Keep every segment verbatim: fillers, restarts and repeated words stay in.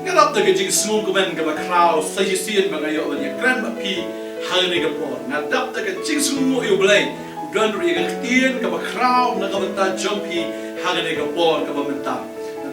Nga dap da ka jingsngewkmen kaba khraw sa shisien ba nga ïoh ban ïakren bad phi ha kane ka por. Nga dap da ka jingsngewnguh ïa U Blei. U don ruh ïa ka ktien kaba khraw na ka bynta jong phi ha kane ka por kaba mynta.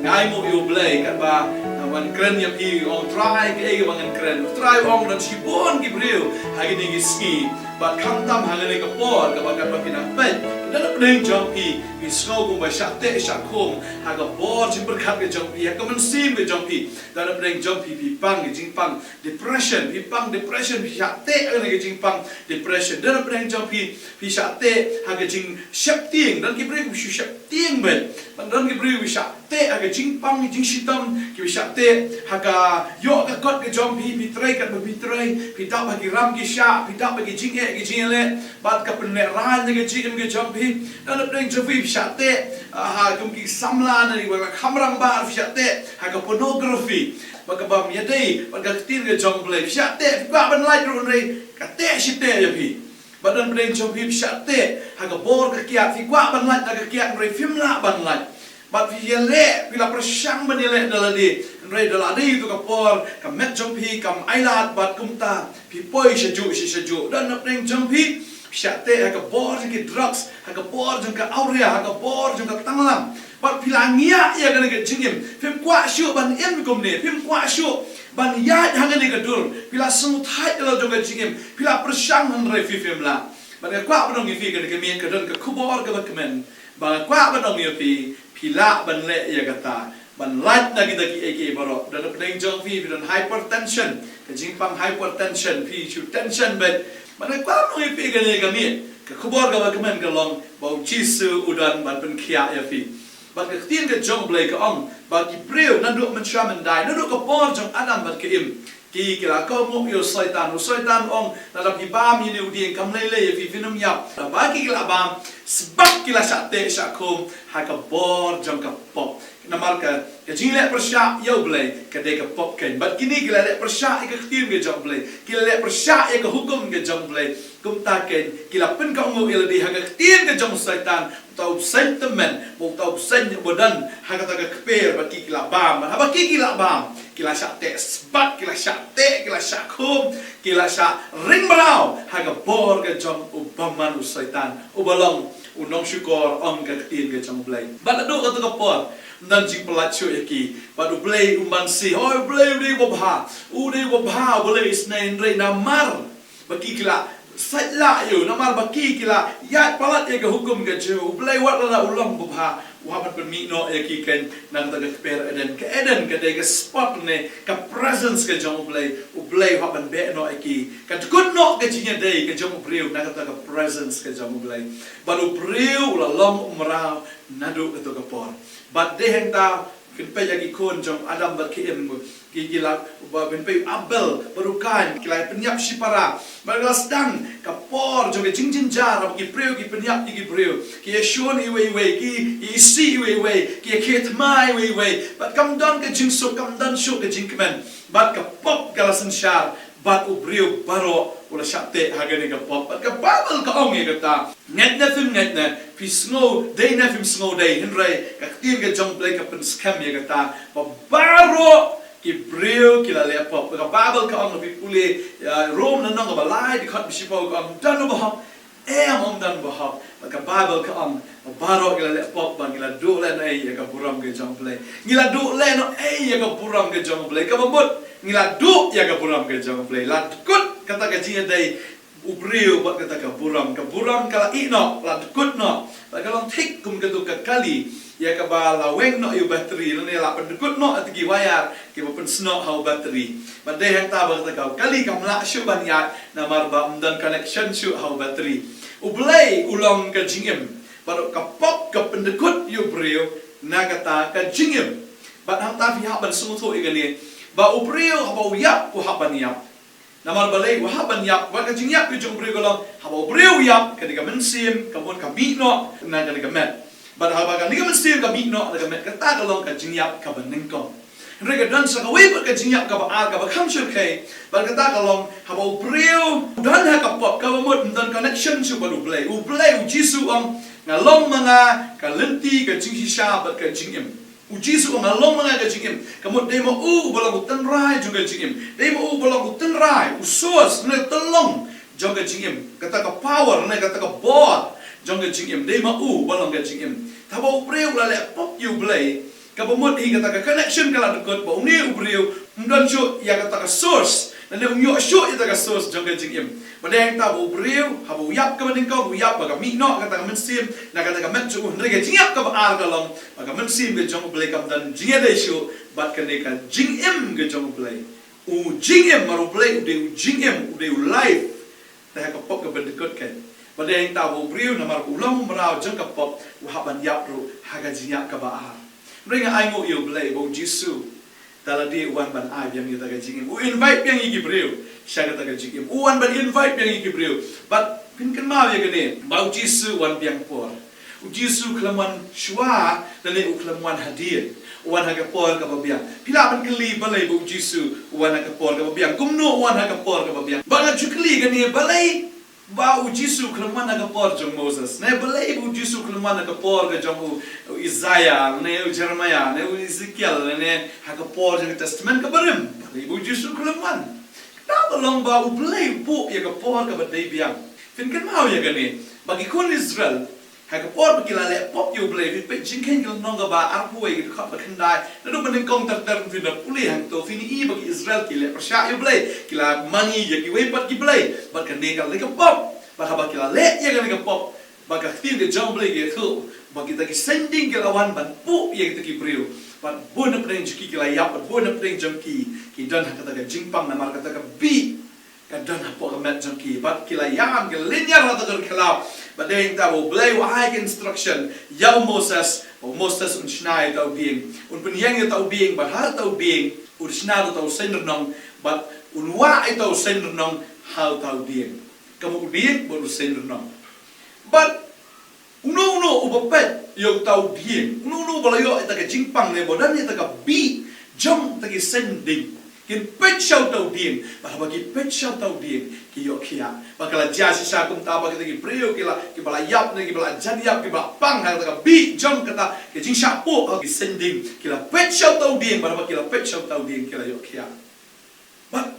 Nga ainguh ïa U Blei katba nga wan kren ïa phi, ong Trai kaei kaba ngan kren. Trai ong don shibun ki briew ha kine ki sngi. Bad khamtam ha kane ka por kaba katba phi nang peit, don napdeng jong phi, phi sngew kumba shah teh shah khum ha ka bor jingpyrkhat ka jong phi, ha ka mynsiem ka jong phi. Don napdeng jong phi, phi pang ka jingpang depression, phi pang depression, phi shah teh ha ka jingpang depression. Don napdeng jong phi, phi shah teh ha ka jingsheptieng. Don ki briew ki shu sheptieng beit. Bad don ki briew ki shah teh ha ka jingpang jingshitom, ki shah teh ha ka ïoh ka kot ka jong phi, phi trei katba phi trei, phi dap ha ki ram ki shah, phi dap ha ki jingeh ki jingïaleh, bad ka pynlehrain na ka jingim ka jong phi. Don napdeng jong phi, phi shah teh, ah, ha kum ki samla na ki ba kham rangbah, phi shah teh ha ka pornography. Bad kaba ym ïadei bad ka ktien ka jong U Blei, phi shah teh, phi kwah ban lait ruh hynrei ka teh shi teh ïa phi. Bad don napdeng jong phi, phi shah teh ha ka bor ka kiad, phi kwah ban lait na ka kiad hynrei phim lah ban lait. Bad phi ïaleh, phi la pyrshang ban ïaleh da lade, hynrei da la dei tu ka por ka met jong phi kam ailad bad kumta phi poi shajuh shi shajuh. Don napdeng jong phi, phi shah teh ha ka bor jong ki drugs, ha ka bor jong ka awria, ha ka bor jong ka tanglam. Bad phi la ngiah ïa kane ka jingim, phim kwah shuh ban im kumne, phim kwah shuh ban ïaid ha kane ka dur. Phi la sngewthait ïa la jong ka jingim, phi la pyrshang hynrei phi phim lah. Bad nga kwah ban ong ïa phi kane ka miet ka don ka khubor kaba kmen. Ba nga kwah ban ong ïa phi, phi lah ban leh ïa kata, ban lait na kita kiei kiei baroh. Don napdeng jong phi, phi don hypertension, ka jingpang hypertension, phi shu tension beit. Bad nga kwah ban ong ïa phi kane ka miet, ka khubor kaba kmen ka long ba U Jisu u don ban pynkhiah ïa phi. Bad ka ktien ka jong U Blei ka ong ba ki briew naduh mynshuwa myndai, naduh ka por jong Adam bad ka Im, ki, ki la kohnguh ïa u Soitan. U Soitan u ong, lada phi bam ïa une u dieng kam lei lei ïa phi, phin ym ïap. Haba ki, ki la bam, sbak ki la shah teh shah khum ha ka bor jong ka pop. Namar ka, ka jingleh pyrshah ïa U Blei ka dei ka pop keiñ. Bad kine ki la leh pyrshah ïa ka ktien ka jong U Blei, ki la leh pyrshah ïa ka hukum ka jong U Blei. Kumta keiñ ki la pynkohnguh ïa lade ha ka ktien ka jong u Soitan, uta u bseiñ tymmen, uta u bseiñ uba don ha kata ka kper. Bad ki, ki la bam, bad haba ki, ki la bam, ki la shah teh sbak, ki la shah teh, ki la shah khum, ki la shah ring mraw ha ka bor ka jong u bymman u Soitan, uba long u nongshukor, ong ka ktien ka jong U Blei. Bad naduh kata ka por ym don jingpyllait shuh ïa ki. Bad U Blei um banse, hooid U Blei u dei uba bha, u dei uba bha, U Blei isynei, hynrei namar ba ki, ki la sait lah ïa u, namar ba ki, ki la ïaid palat ïa ka hukum ka jong U Blei, wat lada u long uba bha, u hap ban pynmih noh ïa ki keiñ na kata ka kper Eden. Ka Eden ka dei ka spot ne ka presence ka jong U Blei. U Blei u hap ban beh noh ïa ki. Ka dkut noh ka jingïadei ka jong u briew na kata ka presence ka jong U Blei. Bad u briew u la long u mraw naduh kata ka por. Bad dei hangta phin peit ïa ki khun jong Adam bad ki Im, ki, ki la, ba phin peit u Abel bad u Kain, ki la pynïap shipara. Bad ki la sdang ka por jong ka jingjynjar, ba ki briew ki pynïap ïa ki briew, ki ïashun iwei iwei, ki, ki isih iwei iwei, ki ïakhie thma iwei iwei. Bad kam don ka jingsuk, kam don shuh ka jingkmen. Bad ka pop ka la synshar, bad u briew baroh u la shah teh ha kane ka pop. Bad ka Baibl ka ong ïa kata, ngeit ne phim ngeit ne, phi sngew dei ne phim sngew dei, hynrei ka ktien ka jong U Blei ka pynskhem ïa kata ba baroh ki briew ki la leh pop. Ka Baibl ka ong, phi pule ïa Rom lynnong kaba lai, dkhot ba shiphew ka ong, don uba hok? Em, ym don uba hok. Bad ka Baibl ka ong, baroh ngi la leh pop, bad ngi la duh lehnohei ïa ka burom ka jong U Blei. Ngi la duh lehnohei ïa ka burom ka jong U Blei. Kaba mut, ngi la duh ïa ka burom ka jong U Blei. La dkut kata ka jingïadei u briew bad kata ka burom. Ka burom ka la ih noh, la dkut noh. Bad ka long thik kum katu ka kali ïa kaba la weng noh ïa u battery, lane la pyndkut noh ïa ki wire kiba pynsnoh ha u battery. Bad dei hangta ba kata ka kali kam lah shuh ban ïaid, namar ba ym don connection shuh ha u battery. U Blei u long ka jingim. Bad ka pop ka pyndkut ïa u briew na kata ka jingim. Bad hangta phi hap ban sngewthuh ïa kane, ba u briew haba u ïap u hap ban ïap. Namar balei u hap ban ïap? Wat ka jingïap ka jong u briew ka long, haba u briew u ïap, kane ka mynsiem ka mut ka mih noh na kane ka met. Bad haba kane ka mynsiem ka mih noh na ka met, kata ka long ka jingïap kaba nyngkong. Hynrei ka don sa kawei pat ka jingïap kaba ar, kaba kham shyrkhei. Bad kata ka long, haba u briew u don ha ka pop, kaba mut ym don connection shuh bad U Blei. U Blei, U Jisu u ong, nga long ma nga ka lynti, ka jingshisha bad ka jingim. U Jisu u ong, nga long ma nga ka jingim. Ka mut dei ma u uba long u tynrai jong ka jingim. Dei ma u uba long u tynrai, u source, ne tyllong jong ka jingim. Kata ka power, ne kata ka bor jong ka jingim. Dei ma u uba long ka jingim. Te haba u briew u la leh pop ïa u Blei, kaba mut hi kata ka connection ka la dkut, ba une u briew um don shuh ïa kata ka source, lane um ïoh shuh ïa kata ka source jong ka jingim. Ba dei hangta ba u briew, haba u ïap kaba nyngkong, u ïap ba ka mih noh kata ka mynsiem na kata ka met jong u, hynrei ka jingïap kaba ar ka long ba ka mynsiem ka jong u Blei kam don jingïadei shuh bad kane ka jingim ka jong u Blei. U jingim, namar u Blei u dei u jingim, u dei u life. Te ha ka pop kaba dkut kein, ba dei hangta ba u briew, namar u long u mraw jong ka pop, u hap ban ïap ruh ha ka jingïap kaba ar. Hynrei nga ainguh ïa u Blei ba u Jisu, te lada u wan ban ai biang ïa kata ka jingim, u invite biang ïa ki briew sha kata ka jingim. U wan ban invite biang ïa ki briew. Bad phin kynmaw ïa kane, ba u Jisu u wan biang por. U Jisu u khlem wan shuwa, lane u khlem wan hadien. U wan ha ka por kaba biang. Phi lah ban kylli balei ba u Jisu u wan ha ka por kaba biang. Kumno u wan ha ka por kaba biang? Ba nga ju kylli kane, balei ba u Jisu u khlem wan ha ka por jong Moses? Ne balei ba u Jisu u khlem wan ha ka por ka jong u, u Isaiah, ne u Jeremiah, ne u Ezekiel, ne ha ka por jong ka Testament kaba rim? Balei ba u Jisu u khlem wan? Kata ka long ba u Blei u buh ïa ka por kaba dei biang. Phin kynmaw ïa kane, ba ki khun Israel, ha ka por ba ki la leh pop ïa u Blei, phi peit Jingkheiñ ka lynnong kaba arphew wei, ka dkhot ba khyndai. Naduh ba nyngkong ter ter phin da pule hangto, phin ïohi ba ki Israel ki leh pyrshah ïa u Blei, ki la mane ïa kiwei pat ki blei. Bad kane ka leh ka pop. Bad haba ki la leh ïa kane ka pop, ba ka ktien ka jong u Blei ka ïathuh ba kita ki saiñ ding ki la wan ban buh ïa kita ki briew. Bad bun na pdeng jong ki ki la ïap, bad bun na pdeng jong ki ki don ha kata ka jingpang namar kata ka bih ka don hapoh ka met jong ki. Bad ki la ïam, ki la lynñiar ha kata ka ri khlaw. Bad dei hangta ba u Blei u ai ka instruction ïa u Moses, ba u Moses un shna ïa uta u dieng, un pynïeng ïa uta u dieng, bad ha uta u dieng un shna ïa uta u saiñ rnong, bad un wah ïa uta u saiñ rnong ha uta u dieng. Ka mut u dieng bad u saiñ rnong. Bad uno uno uba peit ïa uta u dieng, uno uno uba la ïoh ïa kata ka jingpang ne ba don ïa kata ka bih jong kita ki saiñ ding, kin peit sha uta u dieng. Bad haba ki peit sha uta u dieng, ki ïoh khiah. Bad ka la jia shisha kumta ba kita ki briew ki la, kiba la ïap ne kiba la jan ïap, kiba la pang ha kata ka bih jong kata ka jingshah puh ha ki saiñ ding, ki la peit sha uta u dieng. Bad haba ki la peit sha uta u dieng, ki la ïoh khiah. Bad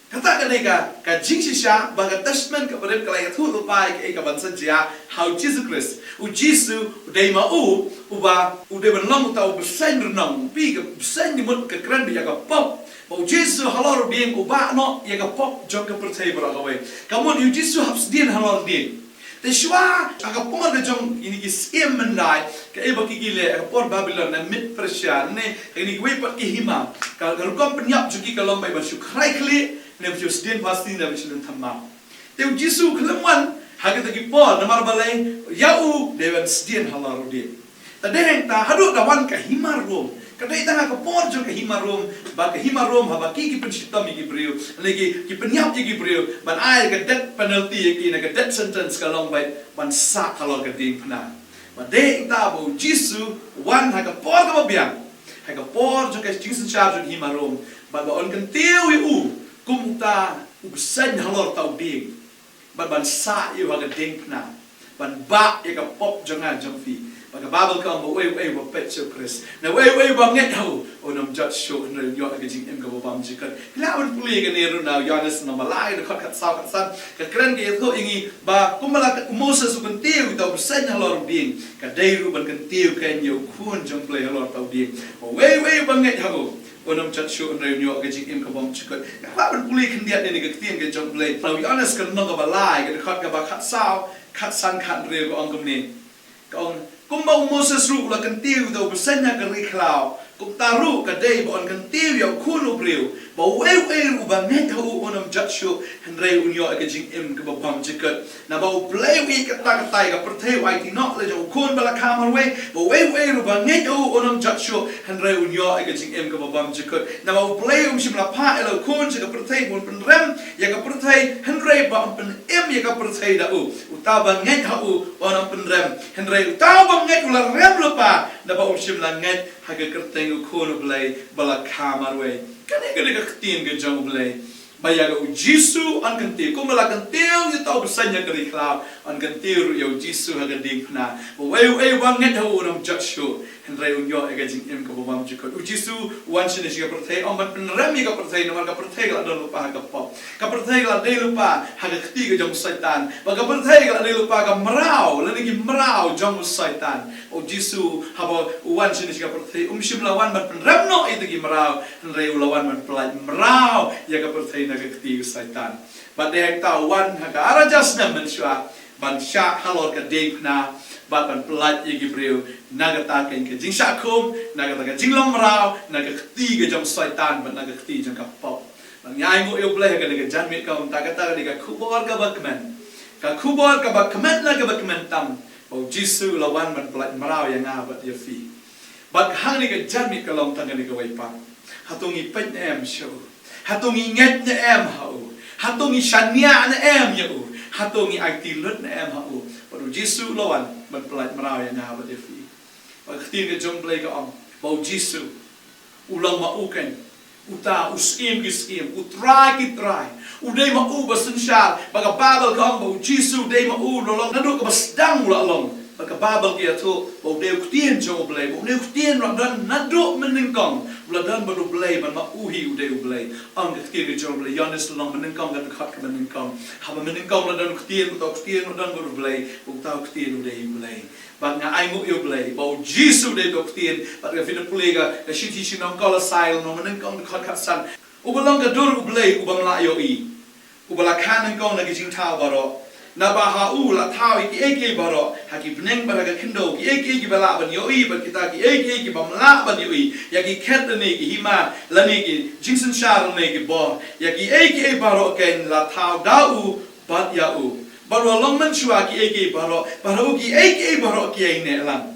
kata ka dei ka, ka jingshisha ba ka Testament kaba rim ka la ïathuh lypa ïa kaei ka ban sa jia ha u Jisu Khrist. U Jisu u dei ma u uba u dei ban long uta u bseiñ rnong, u bih ka bseiñ, ka mut ka kren bad ïa ka pop. Ba u Jisu halor u dieng u bah noh ïa ka pop jong ka pyrthei baroh kawei. Ka mut u Jisu hap sdien halor u dieng. Te shuwa ha ka por ka jong kine ki syiem myndai, kaei ba ki ki leh ha ka por Babilon ne Mid Persia ne kine kiwei pat ki hima, ka, ka rukom pynïap jong ki ka long ba ban shu krai khlieh ne ban shu sdien phasi ne ban shu lynthem maw. Te u Jisu u khlem wan ha kita ki por, namar balei? Ïa u dei ban sdien halor u dieng. Te dei hangta haduh da wan ka hima Rom. Ka dei tang ha ka por jong ka hima Rom, ba ka hima Rom haba ki, ki pynshitom ïa ki briew, lane ki, ki pynïap ïa ki briew, ban ai ka death penalty ïa ki, ne ka death sentence, ka long ba ban sah halor ka diengphna. Ba dei hangta ba u Jisu u wan ha ka por kaba biang, ha ka por jong ka jingsynshar jong ka hima Rom, bad ba un kyntiew ïa u kum uta u bseiñ halor uta u dieng. Bad ban sah ïa u ha ka diengphna, ban bah ïa ka pop jong nga jong phi. Bad ka Baibl ka ong ba uei uei uba peit sha u Khrist, ne uei uei uba ngeit ha u, un ym jot shuh, hynrei un ïoh ïa ka jingim kaba bymjukut. Phi lah ban pule ïa kane ruh na u Ïoannis lynnong ba lai, dkhot khatsaw khatsan. Ka kren ka ïathuh ïa ngi ba kumba la u Moses u kyntiew ïa uta u bseiñ halor u dieng, ka dei ruh ban kyntiew kein ïa u Khun jong u Blei halor uta u dieng. Ba uei uei uba ngeit ha u, un ym jot shuh, hynrei un ïoh ka jingim ka bymjukut. Nga kwah ban pule khyndiat ïa kane ka ktien ka jong u Blei. Na u Ïoannis ka lynnong kaba lai, ka dkhot kaba khatsaw, khatsan, khathynriew, ka ong kumne. Ka ong, kumba u Moses ruh u la kyntiew ïa uta u bseiñ ha ka ri khlaw, kumta ruh ka dei ba un kyntiew ïa u Khun u briew, ba uei uei ruh uba ngeit ha u un ym jot shuh, hynrei un ïoh ïa ka jingim kaba bymjukut. Naba u Blei u ïeit katta katta ïa ka pyrthei, u aiti noh la jong u Khun ba la kha marwei, ba uei uei ruh uba ngeit ha u un ym jot shuh, hynrei un ïoh ïa ka jingim kaba bymjukut. Naba u Blei um shym la phah ïa la u Khun sha ka pyrthei ba un pynrem ïa ka pyrthei, hynrei ba un pynim ïa ka pyrthei da u. Uta uba ngeit ha u un ym pynrem, hynrei uta uba ngeit u la rem lypa, naba um shym la ngeit ha ka kyrteng u Khun u Blei ba la kha marwei. Kane ka dei ka ktien ka jong u Blei. Ba ïa ka u Jisu un kyntiew, kumba la kyntiew ïa uta u bseiñ ha ka ri khlaw, Yn kyntiew ruh ïa u Jisu ha ka diengphna. Uwei uwei uba ngeit ha u un ym jot shuh, hynrei un ïoh ïa ka jingim kaba bymjukut. U Jisu u wan shane sha ka pyrthei ym ban pynrem ïa ka pyrthei, namar ka pyrthei ka la don lypa ha ka pop. Ka pyrthei ka la dei lypa ha ka kti ka jong u Soitan. Bad ka pyrthei ka la dei lypa ha ka mraw lane ki mraw jong u Soitan. U Jisu haba u wan shane sha ka pyrthei um shym la wan ban pynrem noh ïa kita ki mraw, hynrei u la wan ban pyllait mraw ïa ka pyrthei na ka kti u Soitan. Bad dei hangta u wan ha ka ar hajar snem mynshuwa ban shah halor ka diengphna bad ban pyllait ïa ki briew na kata ka jingshah khum, na kata ka jinglong mraw, na ka kti ka jong u Soitan bad na ka kti jong ka pop. Bad nga ainguh ïa u Blei ha kane ka janmiet ka ong, kata ka dei ka khubor kaba kmen, ka khubor kaba kmen na kaba kmen tam, ba u Jisu u la wan ban pyllait mraw ïa nga bad ïa phi. Bad hangne ka janmiet ka long tang kane kawei pat. Hato ngi peit ne em sha u? Hato ngi ngeit ne em ha u? Hato ngi shaniah ne em ïa u? Hato ngi aiti lut ne em ha u? Bad u Jisu u la wan ban pyllait mraw ïa nga bad ïa phi. Bad ka ktien ka jong u Blei ka ong ba u Jisu u long ma u keiñ, uta u Syiem ki syiem, u Trai ki trai. U dei ma u ba synshar. Bad ka Baibl ka ong ba u Jisu u dei ma u, u la long naduh kaba sdang u la long. Bad ka Baibl ka ïathuh ba u dei u Ktien jong u Blei, ba une u Ktien u la don naduh mynnyngkong, u la don bad u Blei, bad ma u hi u dei u Blei. Ong ka ktien ka jong u Blei, Ïoannis lynnong mynnyngkong ka dkhot kaba nyngkong, haba mynnyngkong la don u Ktien, uta u Ktien u la don bad u Blei, uta u Ktien u dei u Blei. Bad nga ainguh ïa u Blei ba u Jisu u dei uta u Ktien. Bad ka phin pule ka, ka shithi sha ki nong Kolossai lynnong mynnyngkong dkhot khatsan, uba long ka dur u Blei u bym lah ïohi, uba la kha nyngkong na ki jingthaw baroh. Naba ha u la thaw ïa kiei kiei baroh, ha ki bneng bad ha ka khyndew, kiei kiei kiba lah ban ïohi bad kita kiei kiei ki bym lah ban ïohi, ïa ki khet lane ki hima lane ki jingsynshar lane ki bor, ïa kiei kiei baroh keiñ la thaw da u bad ïa u. Bad u la long mynshuwa kiei kiei baroh, bad ha u kiei kiei baroh ki ïaineh lang.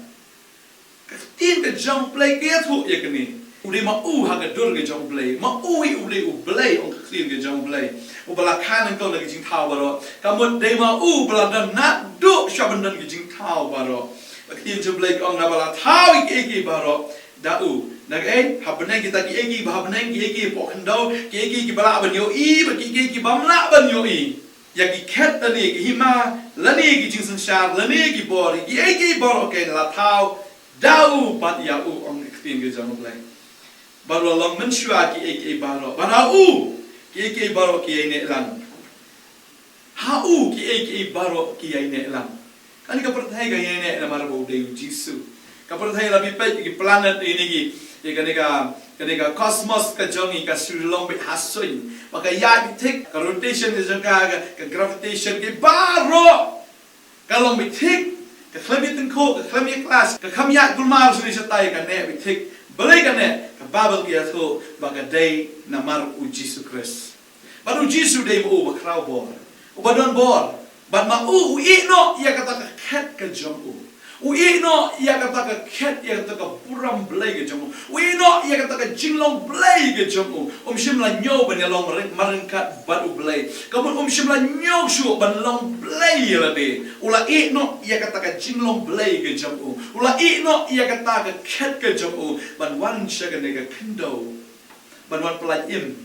Ka ktien ka jong u Blei ka ïathuh ïa kane. U dei ma u ha ka dur ka jong u Blei, ma u hi u dei u Blei, ong ka ktien ka jong u Blei, uba la kha nyngkong na ki jingthaw baroh. Ka mut dei ma u ba la don naduh sha ban don ki jingthaw baroh. Ka ktien jong u Blei ka ong, naba la thaw ïa kiei kiei baroh da u. Na kaei? Ha bneng kita kiei kiei ba ha bneng, kiei kiei hapoh khyndew, kiei kiei kiba lah ban ïohi bad kiei kiei ki bym lah ban ïohi, ïa ki khet lane ki hima lane ki jingsynshar lane ki bor, ïa kiei kiei baroh keiñ la thaw da u bad ïa u, ong ka ktien ka jong u Blei. Bad u la long mynshuwa kiei kiei baroh, bad ha u kiei kiei baroh ki ïaineh lang. Ha u kiei kiei baroh ki ïaineh lang. Kane ka pyrthei ka ïaineh namar ba u dei u Jisu. Ka pyrthei, la phi peit ïa ki planet, ïa kine ki, ïa kane ka, kane ka cosmos ka jong ngi ka shu long beit ha suiñ. Bad ka ïaid beit thik, ka rotation ka jong ka, ka, ka gravitation, ki baroh ka long beit thik. Ka khlem ïatyngkhuh, ka khlem ïaklas, ka khlem ïaid kulmar shuh shuh, ka neh beit thik. Balei ka neh? Ka Baibl ka ïathuh ba ka dei namar u Jisu Khrist. Bad u Jisu dei ma u uba khraw bor, uba don bor. Bad ma u, u ïeh noh ïa kata ka khet ka jong u. U ïeh noh ïa kata ka khet, ïa kata ka burom Blei ka jong u. U ïeh noh ïa kata ka jinglong Blei ka jong u. Um shym la ñiew ban ïalong ryngkat bad u Blei. Ka mut um shym la ñiew shuh ban long Blei ïa lade. U la ïeh noh ïa kata ka jinglong Blei ka jong u. U la ïeh noh ïa kata ka khet ka jong u ban wan sha kane ka khyndew, ban wan pyllait im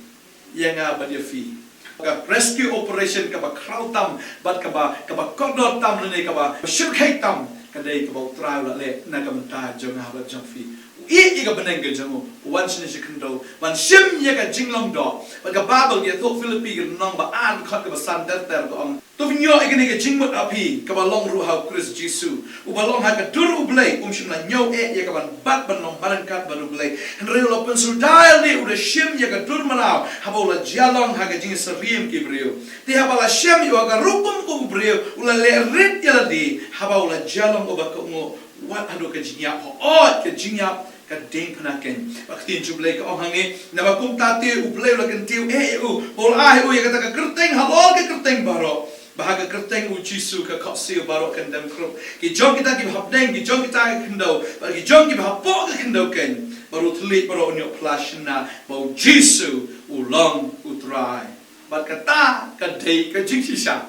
ïa nga bad ïa phi. Ka rescue operation kaba khraw tam bad kaba, kaba kordor tam lane kaba shyrkhei tam, ka dei kaba u Trai u la leh na ka bynta jong nga bad jong phi. U ïeh ïa ka bneng ka jong u, u wan shane sha khyndew ban shim ïa ka jinglong doh. Bad ka Baibl ka ïathuh, Philippi ka lynnong ba ar, dkhot kaba san ter ter, ka ong, to pynïoh ïa kane ka jingmut ha phi kaba long ruh ha u Khrist Jisu, uba long ha ka dur u Blei. Um shym la ñiew eh ïa ka ban bat ban long marryngkat bad u Blei, hynrei u la pynsuda ïa lade, u da shim ïa ka dur mraw haba u la jia long ha ka jingsyriem ki briew. Te haba la shem ïa u ha ka rukom kum u briew, u la leh rit ïa lade haba u la jia long uba kohnguh, wat haduh ka jingïap, hooid, ka jingïap ka diengphna keiñ. Bad ka ktien jong u Blei ka ong hangne, naba kumta te u Blei u la kyntiew eh ïa u, ba u la ai ïa u ïa kata ka kyrteng halor ki kyrteng baroh, ba ha ka kyrteng u Jisu ka khohsiew baroh kan dem khrup, ki jong kita kiba ha bneng, ki jong kita ha ka khyndew bad ki jong kiba hapoh ka khyndew keiñ. Bad u thylliej baroh un ïoh phla shynna ba u Jisu u long u Trai. Bad kata ka dei ka jingshisha,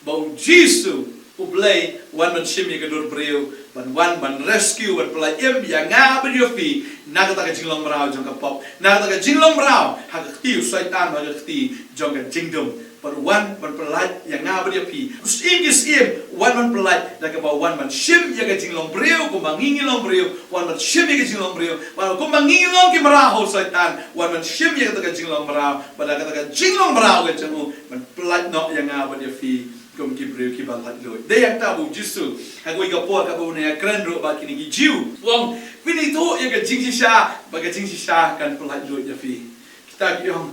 ba u Jisu u Blei u wan ban shim ïa ka dur briew, ban wan ban rescue, ban pyllait im ïa nga bad ïa phi na kata ka jinglong mraw jong ka pop, na kata ka jinglong mraw ha ka kti u Soitan, ha ka kti jong ka jingdum. Bad u wan ban pyllait ïa nga bad ïa phi. U Syiem ki syiem, u wan ban pyllait, da kaba u wan ban shim ïa ka jinglong briew, kumba ngi ngi long briew, u wan ban shim ïa ka jinglong briew, bad kumba ngi ngi long ki mraw ha u Soitan, u wan ban shim ïa kata ka jinglong mraw, bad da kata ka jinglong mraw ka jong u, ban pyllait noh ïa nga bad ïa phi, kum ki briew kiba laitluid. Dei ïa kata ba u Jisu, ha kawei ka por kaba u nang ïakren ruh bad kine ki Jiw. U ong, phin ithuh ïa ka jingshisha, ba ka jingshisha kan pyllait luid ïa phi. Kita ki ong,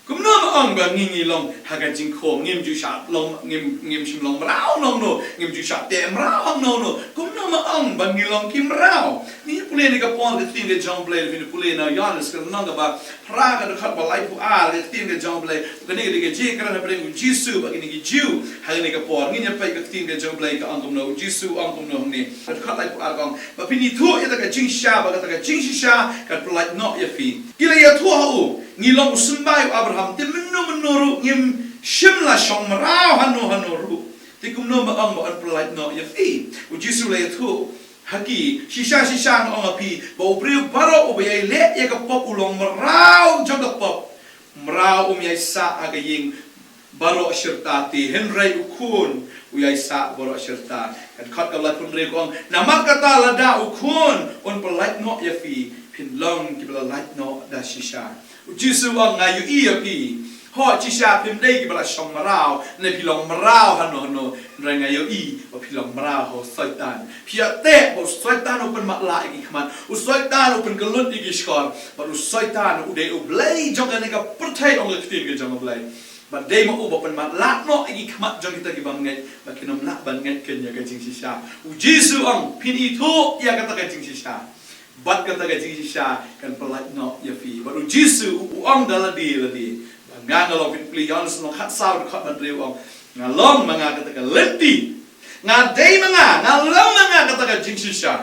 kumno ma ong ba ngi ngi long ha ka jingkhum, ngim ju shah long, ngim, ngim shym long mraw hangno hangno, ngim ju shah teh mraw hangno hangno. Kumno ma ong ba ngi long ki mraw. Ngi pule ïa kane ka por ka ktien ka jong U Blei, phin pule na Ïoannis ka lynnong kaba phra ka dkhot ba laiphew ar, ka ktien ka jong U Blei. Kane ka dei ka jingkren hapdeng u Jisu bad kine ki Jiw ha kane ka por. Ngin ïa peit ka ktien ka jong U Blei ka ong kumno, u Jisu u ong kumno hangne. Ka dkhot laiphew ar ka ong, ba phin ithuh ïa kata ka jingshisha, ba kata ka jingshisha kan pyllait noh ïa phi. Ki la ïathuh ha u, ngi long u symbai u Abraham, te mynno mynno ruh ngim shym la shong mraw hangno hangno ruh. Te kumno ma ong ba yn pyllait noh ïa phi. U Jisu u la ïathuh ha ki, shisha shisha nga ong ha phi, ba u briew baroh uba ïai leh ïa ka pop u long mraw jong ka pop. Mraw um ïai sah ha ka ïing baroh shirta te, hynrei u Khun u ïai sah baroh shirta. Ka dkhot ka laiphew hynriew ka ong, namar kata lada u Khun un pyllait noh ïa phi, phin long kiba la lait noh da shisha. U Jisu u ong, nga ïohi ïa phi. Hooid shisha phim dei kiba la shong mraw, ne phi long mraw hangno hangno, hynrei nga ïohi ba phi long mraw ha u Soitan. Phi ïateh ba u Soitan u pynmatlah ïa ki khmat, u Soitan u pynkyllut ïa ki shkor, bad u Soitan u dei u blei jong kane ka pyrthei, ong ka ktien ka jong U Blei. Bad dei ma u ba pynmatlah noh ïa ki khmat jong kita ki bymngeit, ba kin ym lah ban ngeit kein ïa ka jingshisha. U Jisu u ong, phin ithuh ïa kata ka jingshisha. Bad kata ka jingshisha kan pyllait noh ïa phi. Bad u Jisu u ong da lade lade, ba nga nga long, phin pule Ïoannis lynnong khatsaw dkhot ba hynriew, u ong, nga long ma nga kata ka lynti. Nga dei ma nga, nga long ma nga kata ka jingshisha.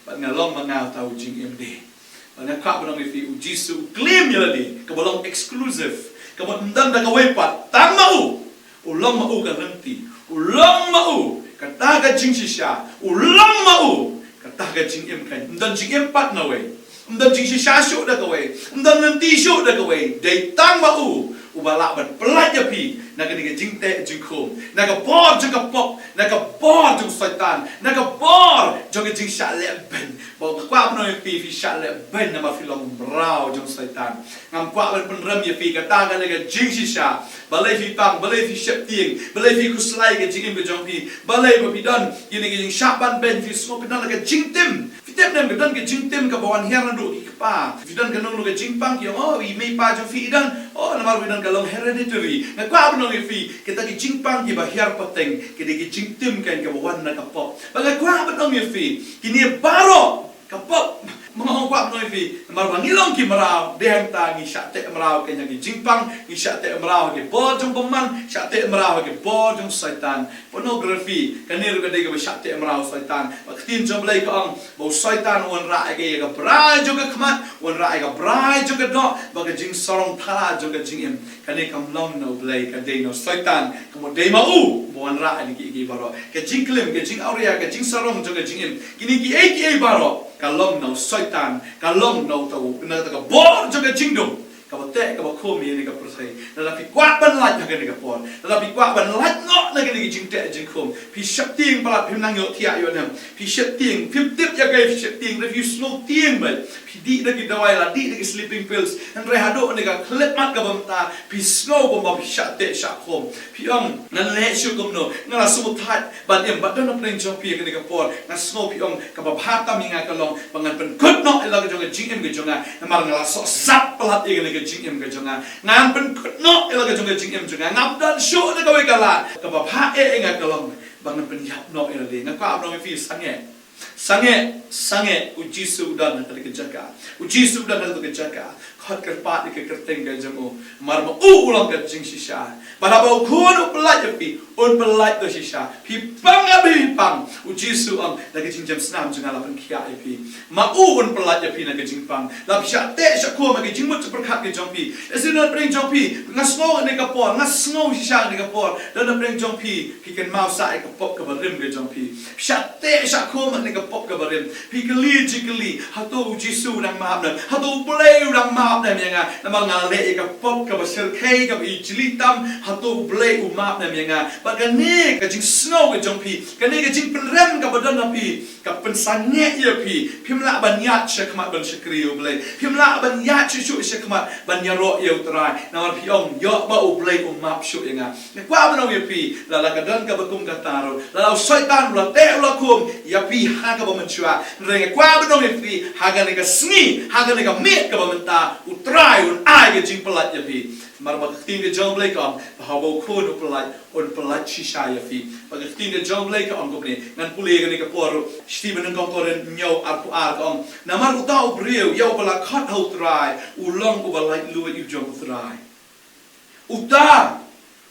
Bad nga long ma nga uta u jingim de. Bad nga kwah ban ong ïa phi, u Jisu u claim ïa lade, kaba long exclusive, kaba ym don da kawei pat, tang ma u. U long ma u ka lynti, u long ma u kata ka jingshisha, u long ma u kata ka jingim kein. Ym don jingim pat na wei, ym don jingshisha shuh da kawei, ym don lynti shuh da kawei. Dei tang ma u uba lah ban pyllait ïa phi na kane ka jingteh jingkhum, na ka bor jong ka pop, na ka bor jong u Soitan, na ka bor jong ka jingshah lehbeiñ. Ba nga kwah ban ong ïa phi, phi shah lehbeiñ namar phi long mraw jong u Soitan. Ngam kwah ban pynrem ïa phi, kata ka dei ka jingshisha. Balei phi pang, balei phi sheptieng, balei phi khuslai ka jingim ka jong phi, balei ba phi don ïa kane ka jingshah ban beiñ, phi sngew phi don la ka jingtim. Phi tip ne em, ka don ka jingtim kaba wan hiar naduh ki kpa. Phi don kano kano ka jingpang, ki ong, oh, i mei i pa jong phi i don, oh, namar ba i don ka long hereditary. Nga kwah ban ong ïa phi, kita ki jingpang kiba hiar pateng, ki dei ki jingtim kein kaba wan na ka pop. Bad nga kwah ban ong ïa phi, kine baroh ka pop. Ma nga kwah ban ong ïa phi, namar ba ngi long ki mraw, dei hangta ngi shah teh mraw kein ha ki jingpang, ngi shah teh mraw ha ki bor jong bymman, shah teh mraw ha ki bor jong u Soitan. Pornography, kane ruh ka dei kaba shah teh mraw u Soitan. Bad ka ktien jong U Blei ka ong ba u Soitan u wanrah ïa ka, ïa ka brai jong ka khmat, u wanrah ïa ka brai jong ka doh, bad ka jingsarong thala jong ka jingim. Kane kam long na U Blei, ka dei na u Soitan. Ka mut dei ma u ba wanrah ïa kine kiei kiei baroh. Ka jingklim, ka jingawria, ka jingsarong jong ka jingim, kine kiei kiei baroh ka long na u Soitan, ka long na uta u, na kata ka bor jong ka jingdum kaba teh kaba khum ïa kane ka pyrthei. Lada phi kwah ban lait ha kane ka por, lada phi kwah ban lait noh na kane ka jingteh jingkhum, phi sheptieng palat, phim nang ïohthiah ïoh nem, phi sheptieng, phim tip ïa kaei phi sheptieng, lada phi sngew tieng beit, phi dih da ki dawai, la dih da ki sleeping pills, hynrei haduh kane ka khyllipmat kaba mynta phi sngew kumba phi shah teh shah khum. Phi ong, ngan leh shuh kumno, nga la sngewthuh ban im, bad don hapdeng jong phi ha kane ka por, nga sngew phi ong, kaba bha tam ïa nga ka long ba ngan pynkut noh ïa la ka jong ka jingim ka jong nga, namar nga la sohsat palat ïa kane ka jingim ka jong nga. Ngan pynkut noh ïa la ka jong ka jingim jong nga, ngam don shuh da kawei ka lad. Kaba bha eh ïa nga ka long ba ngan pynïap noh ïa lade. Nga kwah ban ong ïa phi, sangeh, sangeh, sangeh, u Jisu u don ha kata ka jaka. U Jisu u don ha kata ka jaka. Khot kyrpad ïa ka kyrteng ka jong u, namar ma u u long ka jingshisha. Bad haba u Khun u pyllait ïa phi, un pyllait da shisha. Phi pang ne em phi pang, u Jisu u ong, da ka jingjem snam jong nga la pynkhiah ïa phi. Ma u un pyllait ïa phi na ka jingpang. La phi shah teh shah khum ha ka jingmut jingpyrkhat ka jong phi. Lehse don hapdeng jong phi, nga sngew ha kane ka por, nga sngew shisha ha kane ka por, don hapdeng jong phi, phi kynmaw sah ïa ka pop kaba rim ka jong phi. Phi shah teh shah khum ha kane ka pop kaba rim. Phi kylli jingkylli, hato u Jisu u dang map ne em? Hato u Blei u dang map ne em ïa nga? Namar nga leh ïa ka pop kaba shyrkhei, kaba ijli tam, hato u Blei u map ne em ïa nga? Bad kane ka jingsngew ka jong phi, kane ka jingpynrem kaba don ha phi, ka pynsangeh ïa phi. Phim lah ban ïaid shakhmat ban shakri ïa u Blei. Phim lah ban ïaid shuh shuh shakhmat ban ïaroh ïa u Trai. Namar phi ong, ïoh ba u Blei u map shuh ïa nga. Nga kwah ban ong ïa phi, lada ka don kaba kum kata ruh, lada u Soitan u la teh u la khum ïa phi ha kaba mynshuwa, hynrei nga kwah ban ong ïa phi, ha kane ka sngi, ha kane ka miet kaba mynta, u Trai un ai ka jingpyllait ïa phi. Namar ba ka ktien ka jong u Blei ka ong ba haba u Khun u pyllait, un pyllait shisha ïa phi. Ba ka ktien ka jong u Blei ka ong kumne, ngan pule kane ka por ruh, shithi ba nyngkong Korinth hynñiew arphew ar ka ong, namar uta u briew ïa uba la khot ha u Trai, u long uba laitluid u jong u Trai. Uta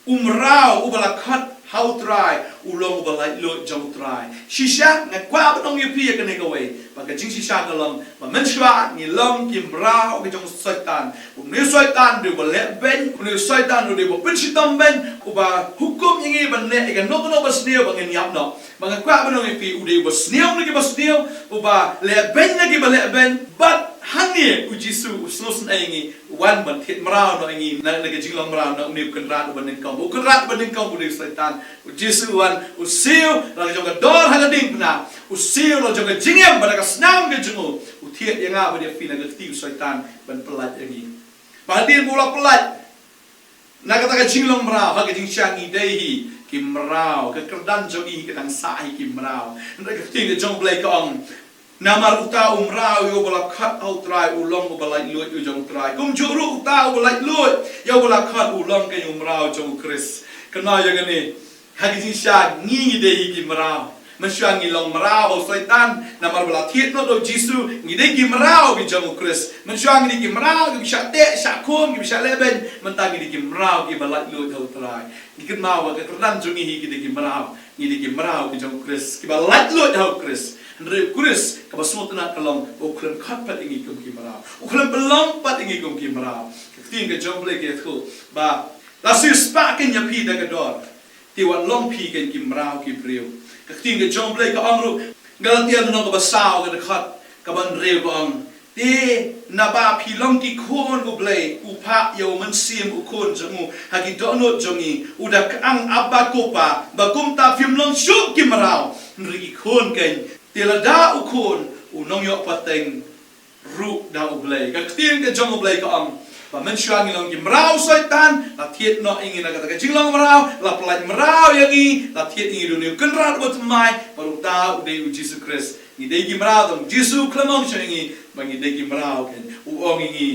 u mraw uba la khot ha u Trai, u long uba laitluid jong u Trai. Shisha, nga kwah ban ong ïa phi ïa kane kawei, ba ka jingshisha ka long ba mynshuwa ngi long ki mraw ki jong u Soitan. Une u Soitan u dei uba leh beiñ, une u Soitan u dei uba pynshitom beiñ, uba hukum ïa ngi ban leh ïa kano kano ba sniew ba ngin ïap noh. Ba nga kwah ban ong ïa phi, u dei uba sniew na kiba sniew, uba leh beiñ na kiba leh beiñ. Bad hangne u Jisu u sngewsynei ïa ngi, u wan ban thied mraw noh ïa ngi na, na ka jinglong mraw na une u kynrad uba nyngkong. U kynrad uba nyngkong u dei u Soitan. U Jisu u wan, u siew la ka jong ka dor ha ka diengphna, u siew la ka jong ka jingim bad da ka snam ka jong u, u thied ïa nga bad ïa phi na ka kti u Soitan ban pyllait ïa ngi. Ba hadien ba u la pyllait na kata ka jinglong mraw, ha ka jingshisha ngi dei hi ki mraw, ka kyrdan jong ngi ka dang sah hi ki mraw. Hynrei ka ktien ka jong u Blei ka ong, namar uta u mraw ïa uba la khot ha u Trai, u long uba laitluid u jong u Trai. Kumjuh ruh uta uba laitluid ïa uba la khot, u long keiñ u mraw jong u Khrist. Kynmaw ïa kane, ha ka jingshisha ngi, ngi dei hi ki mraw. Mynshuwa ngi long mraw ha u Soitan, namar ba la thied noh da u Jisu, ngi dei ki mraw ki jong u Khrist. Mynshuwa ngi dei ki mraw kiba shah teh, shah khum, kiba shah leh beiñ, mynta ngi dei ki mraw kiba laitluid ha u Trai. Ngi kynmaw ba ka kyrdan jong ngi hi ki dei ki mraw, ngi dei ki mraw ki jong u Khrist, kiba laitluid ha u Khrist. Hynrei u Khrist, kaba sngewtynnat ka long ba u khlem khot pat ïa ngi kum ki mraw. U khlem pynlong pat ïa ngi kum ki mraw. Ka ktien ka jong u Blei ka ïathuh ba la siewspah keiñ ïa phi da ka dor. Te wat long phi keiñ ki mraw ki briew. Ka ktien ka jong u Blei ka ong ruh, Galatia lynnong kaba saw ka dkhot kaba hynriew ka ong, te naba phi long ki khun u Blei, u phah ïa u Mynsiem u Khun jong u ha ki dohnud jong ngi, u da kyrpad, Abba, ko Pa, ba kumta phim long shuh ki mraw, hynrei ki khun keiñ. Te lada u Khun, u nongïoh pateng ruh da u Blei. Ka ktien ka jong u Blei ka ong ba mynshuwa ngi long ki mraw u Soitan, la thied noh ïa ngi na kata ka jinglong mraw, la pyllait mraw ïa ngi, la thied ïa ngi da une u kynrad uba thymmai, bad uta u dei u Jisu Khrist. Ngi dei ki mraw, tang u Jisu u khlem ong shuh ïa ngi ba ngi dei ki mraw keiñ. U ong ïa ngi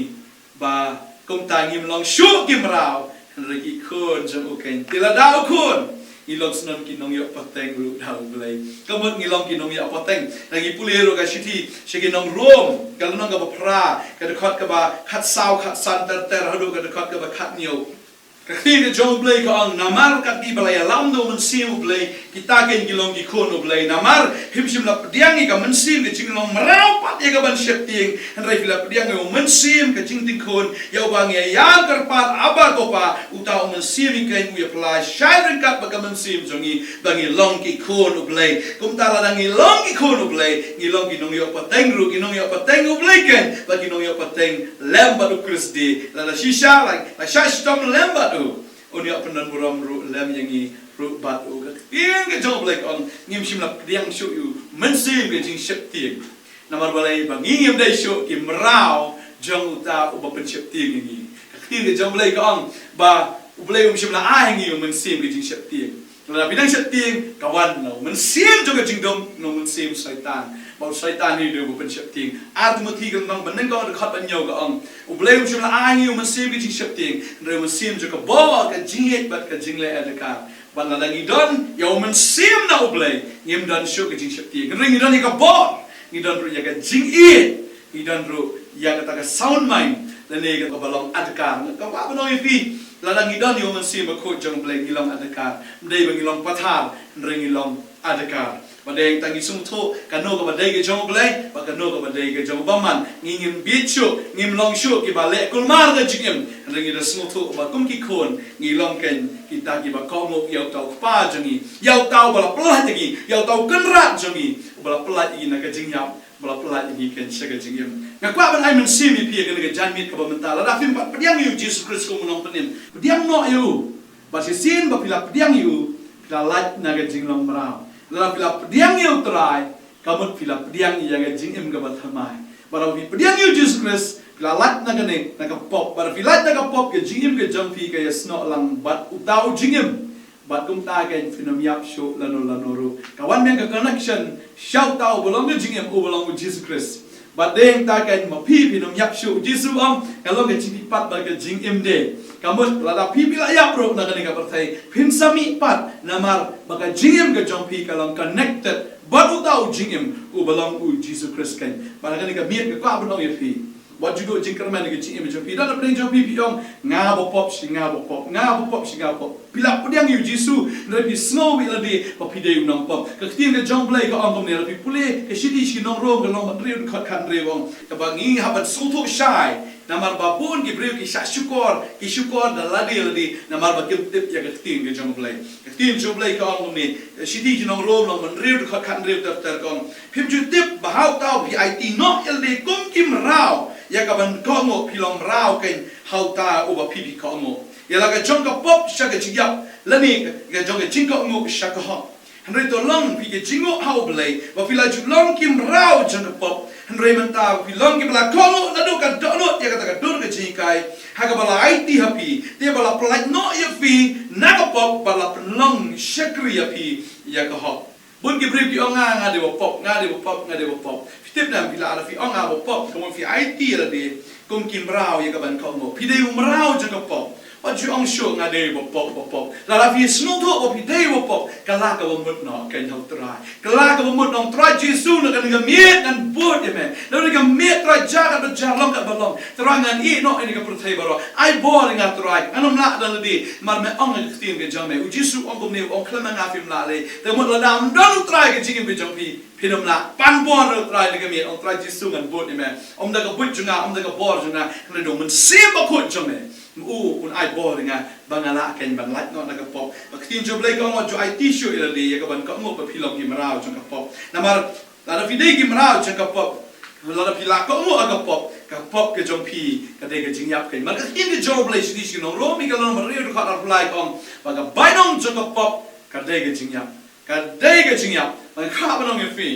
ba kumta ngim long shuh ki mraw, hynrei ki khun jong u keiñ. Te lada u Khun, ngi long shen ki nongïoh pateng ruh da u Blei. Ka mut ngi long ki nongïoh pateng, lada ngi pule ruh ka shithi sha ki nong Rom, ka lynnong kaba phra, ka dkhot kaba khatsaw, khatsan ter ter haduh ka dkhot kaba khathynñiew. Ka ktien ka jong u Blei ka ong, namar katba la ïalam da u Mynsiem u Blei, kita keiñ ki long ki khun u Blei. Namar phim shym la pdiang ïa ka mynsiem ka jinglong mraw pat ïa ka ban sheptieng, hynrei phi la pdiang ïa u Mynsiem ka jingtieng khun, ïa uba ngi ïa kyrpad, Abba, ko Pa. Uta u Mynsiem hi keiñ u ïa pynlait shai ryngkat bad ka mynsiem jong ngi ba ngi long ki khun u Blei. Kumta lada ngi long ki khun u Blei, ngi long ki nongïoh pateng ruh, ki nongïoh pateng u Blei keiñ, bad ki nongïoh pateng lem bad u Khrist. Lada shisha la, la shah shitom lem bad u, un ïoh pyndonburom ruh lem ïa ngi ruh bad u. Ka ktien ka jong u Blei ka ong, ngim shym la pdiang shuh ïa u Mynsiem ka jingsheptieng. Namar balei? Ba ngi ngim dei shuh ki mraw jong uta uba pynsheptieng ïa ngi. Ka ktien ka jong u Blei ka ong ba u Blei um shym la ai ha ngi ïa u Mynsiem ka jingsheptieng. Lada phi dang sheptieng, ka wan na u mynsiem jong ka jingdum, na u mynsiem Soitan. Ba u Soitan hi u dei uba pynsheptieng. Ar Timothi ka lynnong ba nyngkong ka dkhot ba hynñiew ka ong, u Blei um shym la ai ha ngi ïa u mynsiem ka jingsheptieng, hynrei u mynsiem jong ka bor, ka jingïeit bad ka jingleh adkar. Bad lada ngi don ïa u Mynsiem na u Blei, ngim don shuh ka jingsheptieng. Hynrei ngi don ïa ka bor, ngi don ruh ïa ka jingïeit, ngi don ruh ïa kata ka sound mind, lane kata kaba long adkar. Nga kwah ban ong ïa phi, lada ngi don ïa u Mynsiem Bakhuid jong u Blei, ngi long adkar. Ym dei ba ngi long pathar, hynrei ngi long adkar. Ba dei tang ngi sngewthuh kano kaba dei ka jong U Blei bad kano kaba dei ka jong u bymman. Ngi ngim bit shuh, ngim long shuh kiba leh kulmar ka jingim. Hynrei ngi da sngewthuh ba kum ki khun ngi long kein kita kiba kohnguh ïa uta u Kpa jong ngi, ïa uta uba la pyllait ïa ngi, ïa uta u Kynrad jong ngi uba la pyllait ïa ngi na ka jingïap, ba la pyllait ïa ngi kein sha ka jingim. Nga kwah ban ai mynsiem ïa phi ïa kane ka janmiet kaba mynta, lada phim pat pdiang ïa U Jisu Khrist kum u Nongpynim, pdiang noh ïa u. Bad shisien ba phi la pdiang ïa u, phi la lait na ka jinglong mraw. Lada phi la pdiang ïa U Trai, ka mut phi la pdiang ïa ka jingim kaba thymmai. Bad lada phi pdiang ïa U Jisu Khrist, phi la lait na kane, na ka pop. Bad lada phi lait na ka pop, ka jingim ka jong phi ka ïasnoh lang bad uta u jingim. Bad kumta kein phin ym ïap shuh lano lano ruh. Ka wan biang ka connection sha uta uba long ka jingim, uba long U Jisu Khrist. Bad dei hangta kein ma phi phin ym ïap shuh, U Jisu u ong, ka long ka jingmihpat bad ka jingim de. Ka mut lada phi phi la ïap ruh na kane ka pyrthei, phin sa mihpat namar ba ka jingim ka jong phi ka long connected bad uta u jingim uba long U Jisu Khrist kein. Bad ha kane ka miet nga kwah ban ong ïa phi, wat ju duh jingkyrmen ïa ka jingim jong phi. Lada pdeng jong phi phi ong, nga ba pop shi nga ba pop, nga ba pop shi nga ba pop. Phi la pdiang ïa U Jisu, hynrei phi sngew ïa lade ba phi dei u nongpop. Ka ktien ka jong U Blei ka ong kumne, lada phi pule ka shithi sha ki nong Rom ka lynnong ba hynriew dkhot khathynriew, ong, kaba ngi hap ban sngewthuh shai. Namar ba bun ki briew ki shah shukor, ki shukor da lade lade, namar ba kim tip ïa ka ktien ka jong U Blei. Ka ktien jong U Blei ka ong kumne, shithi ki nong Rom lynnong ba hynriew dkhot khathynriew ter ter ka ong, phim ju tip ba ha uta uba phi aiti noh ïa lade kum ki mraw ïa ka ban kohnguh, phi long mraw kein ha uta uba phi phi kohnguh. Ïa la ka jong ka pop sha ka jingïap, lane ka jong ka jingkohnguh sha ka hok. Hynrei to long phi ka jingnguh ha U Blei ba phi la ju long ki mraw jong ka pop. Hynrei mynta ba phi long kiba la kohnguh naduh ka dohnud ïa kata ka dur ka jinghikai ha kaba la aiti ha phi, te ba la pyllait noh ïa phi na ka pop bad la pynlong shakri ïa phi ïa ka hok. Bun ki briew ki ong, nga, nga dei ba pop, nga dei ba pop, nga dei ba pop. Phi tip ne em, phi la, lada phi ong nga ba pop, ka mut phi aiti ïa lade kum ki mraw ïa ka ban kohnguh. Phi dei u mraw jong ka pop. Wat ju ong shuh nga dei ba pop, ba pop. Lada phi sngewthuh ba phi dei ba pop, kylla kaba mut noh kein ha U Trai. Kylla kaba mut noh, Trai Jisu, na kane ka miet ngan bud ïa me. Na kane ka miet Trai, jia katba jia, long katba long, Trai, ngan ïeh noh ïa kane ka pyrthei baroh. Ai bor ïa nga Trai, ngan ym lah da lade. Namar me ong ha ka ktien ka jong me, U Jisu u ong kumne, u ong, khlem ma nga phim lah lei. Te mut lada ym don U Trai ha ka jingim ka jong phi, phin ym lah. Pan bor ïa U Trai ha kane ka miet, ong, Trai Jisu, ngan bud ïa me. Ym da ka buit jong nga, ym da ka bor jong nga, hynrei da U Mynsiem Bakhuid jong me. U un ai bor ïa nga ba nga lah kein ban lait noh na ka pop. Ba ka ktien jong U Blei ka ong, wat ju aiti shuh ïa lade ïa ka ban kohnguh ba phi long ki mraw jong ka pop. Namar lada phi dei ki mraw jong ka pop, lada phi la kohnguh ha ka pop, ka pop ka jong phi ka dei ka jingïap kein. Namar ka ktien ka jong U Blei, shithi sha ki nong Rom ka lynnong ba hynriew dkhot arphew lai ka ong ba ka bainong jong ka pop ka dei ka jingïap. Ka dei ka jingïap. Bad nga kwah ban ong ïa phi,